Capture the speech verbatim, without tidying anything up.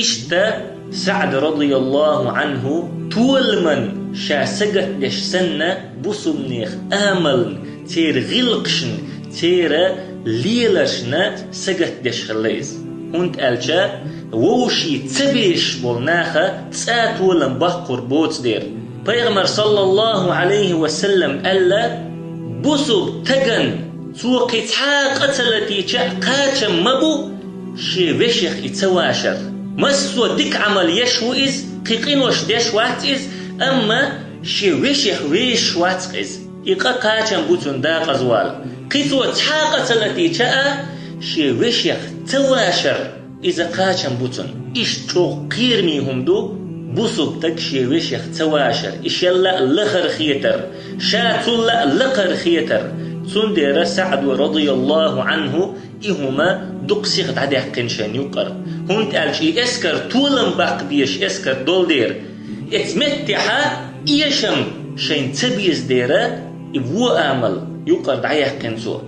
Иштта СаӀд радияллаху Ӏанху толаман ша сагатдеш санна, бусулбанех амална, церан гӀиллакхашна, церан леларшна сагатдеш хилла иза. ХӀунда аьлча вовшийн ца безаш болу наха цкъа толам баккхур боцу дера. Пайхамар, саллаллаху Ӏалайхи ва саллам, аьлла: «Бусулба тагана цо кхин цхьа а къа ца латийча а кхачам ма бу шен вешех и ца вашар. Массо а дика Ӏамал еш ву иза, кхин къинош деш вац иза, амма шен вешех вешаш вац-кх иза. И къа кхачам бу цунна декъаза вала. Кхин цо цхьа а къа ца латийча а, шен вешех ца вашар, иза кхачам бу цунна». Иштта чӀогӀа кхераме хӀума ду бусулба таг шен вешех ца вашар. И шел лаьа лахара хетар, ша цул лаьа лакхара хетар. Цундела СаӀда, радияллаху Ӏанху, и хӀума дукха сиха дӀадаьккхина шайна юккъара. ХӀунда аьлча и эскар толам баккха безаш эскар долу дера. Эцу меттехьа эшам шайна ца беза дера, и вон амал юккъара дӀаяьккхина цо.